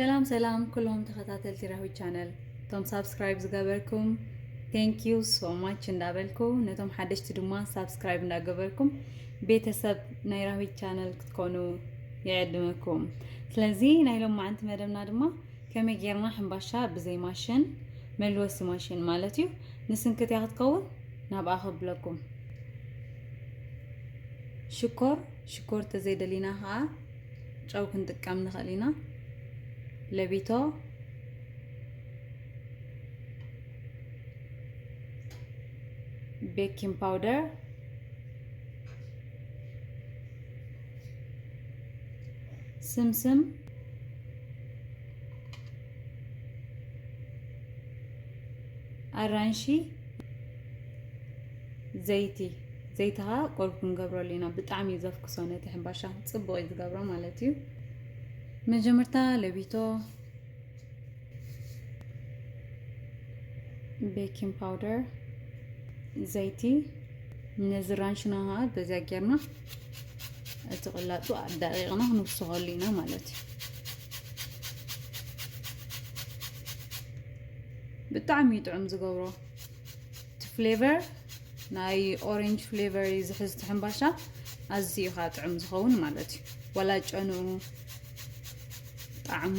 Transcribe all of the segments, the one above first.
ሰላም ሰላም ኩሎም ተኸታተልቲ ራህዊ ቻነል፣ እቶም ሳብስክራይብ ዝገበርኩም thank you so much እንዳበልኩ፣ ነቶም ሓደሽቲ ድማ ሳብስክራይብ እንዳገበርኩም ቤተሰብ ናይ ራህዊ ቻነል ክትኮኑ ይዕድመኩም። ስለዚ ናይ ሎማዓንቲ መደብና ድማ ከመይ ጌርና ሕምባሻ ብዘይ ማሽን፣ መልወሲ ማሽን ማለት እዩ፣ ንስንክት እያ ክትከውን፣ ናብኣ ከብለኩም። ሽኮር፣ ሽኮር ተዘይደሊና ከዓ ጨው ክንጥቀም ንኽእል ኢና። ለቢቶ፣ ቤኪንግ ፓውደር፣ ስምስም፣ ኣራንሺ፣ ዘይቲ። ዘይቲ ኸዓ ቁሩብ ክንገብረሉ ኢና። ብጣዕሚ እዩ ዘፍክሶ ነቲ ሕምባሻ፣ ጽቡቕ እዩ ዝገብሮ ማለት እዩ። መጀመርታ ለቢቶ፣ ቤኪንግ ፓውደር፣ ዘይቲ፣ ነዚ ራንሽና ኸዓ በዚያ ጌርና እቲ ቅላጡ ኣዳቂቕና ክንውስኸሉ ኢና ማለት እዩ። ብጣዕሚ እዩ ጥዑም ዝገብሮ። እቲ ፍሌቨር ናይ ኦሬንጅ ፍሌቨር እዩ ዝሕዝ እቲ ሕምባሻ፣ ኣዝዩ እዩ ከዓ ጥዑም ዝኸውን ማለት እዩ። ዋላ ጨንኡ ጣዕሙ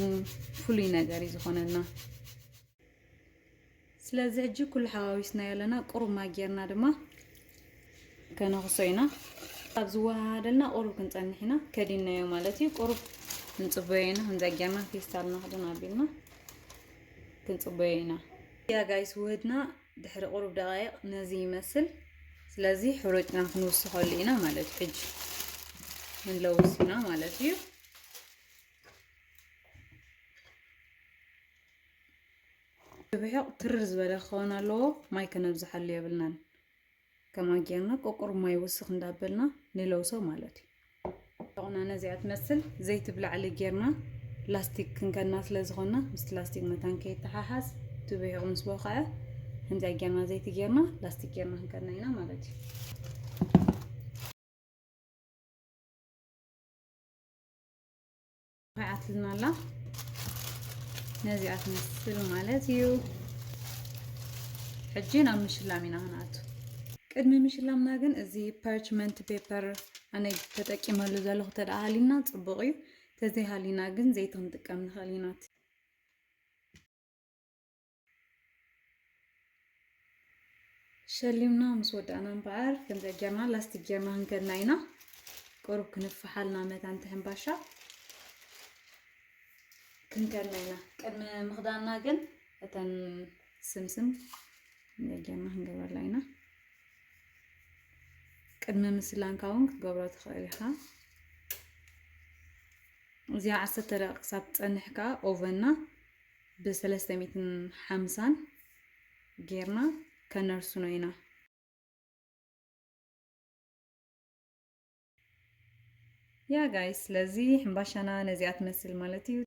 ፍሉይ ነገር እዩ ዝኾነልና። ስለዚ ሕጂ ኩሉ ሓዋዊስናዮ ኣለና። ቁሩብ ማይ ጌርና ድማ ከነኽሶ ኢና። ኣብ ዝወሃሃደልና ቁሩብ ክንጸንሕ ኢና። ከዲናዮ ማለት እዩ። ቁሩብ ክንጽበዮ ኢና። ከምዚኣ ጌርና ፌስታል ንኽደን ኣቢልና ክንጽበዮ ኢና። ያ ጋይስ፣ ውህድና ድሕሪ ቁሩብ ደቃይቕ ነዚ ይመስል። ስለዚ ሕሩጭና ክንውስኸሉ ኢና ማለት እዩ። ሕጂ ክንለውስ ኢና ማለት እዩ። ብብሒቕ ትርር ዝበለ ክኸውን ኣለዎ። ማይ ከነብዝሓሉ የብልናን። ከማን ጌርና ቆቁር ማይ ውስኽ እንዳበልና ንለውሶ ማለት እዩ። ቆና ነዚኣ ትመስል ዘይቲ ብላዕሊ ጌርና ላስቲክ ክንከና ስለ ዝኾንና ምስቲ ላስቲክ መታን ከይተሓሓዝ እቲ ብሒቕ ምስ ቦኸዐ ከምዚኣ ጌርና ዘይቲ ጌርና ላስቲክ ጌርና ክንከና ኢና ማለት እዩ። ኣትልና ኣላ። ነዚኣ ትመስል ማለት እዩ። ሕጂ ናብ ምሽላም ኢና ክንኣቱ። ቅድሚ ምሽላምና ግን እዚ ፓርችመንት ፔፐር ኣነ ተጠቂመሉ ዘለኹ ተደኣ ሃሊና ጽቡቕ እዩ። ተዘይሃሊና ግን ዘይቲ ክንጥቀም ንኽእል ኢና። ሸሊምና ምስ ወዳእና እምበኣር ከምዚ ጌርና ላስቲክ ጌርና ክንከድና ኢና። ቁሩብ ክንፍሓልና መታን ሕምባሻ ክንከድና ኢና። ቅድሚ ምኽዳንና ግን እተን ስምስም ጌርና ክንገብረላ ኢና። ቅድሚ ምስላንካ እውን ክትገብሮ ትኽእል ኢኻ። እዚኣ ዓሰርተ ደቂቕ ክሳብ ትጸንሕ ከኣ ኦቨንና ብሰለስተ ሚእትን ሓምሳን ጌርና ከነርስኖ ኢና። ያ ጋይስ፣ ስለዚ ሕምባሻና ነዚኣ ትመስል ማለት እዩ።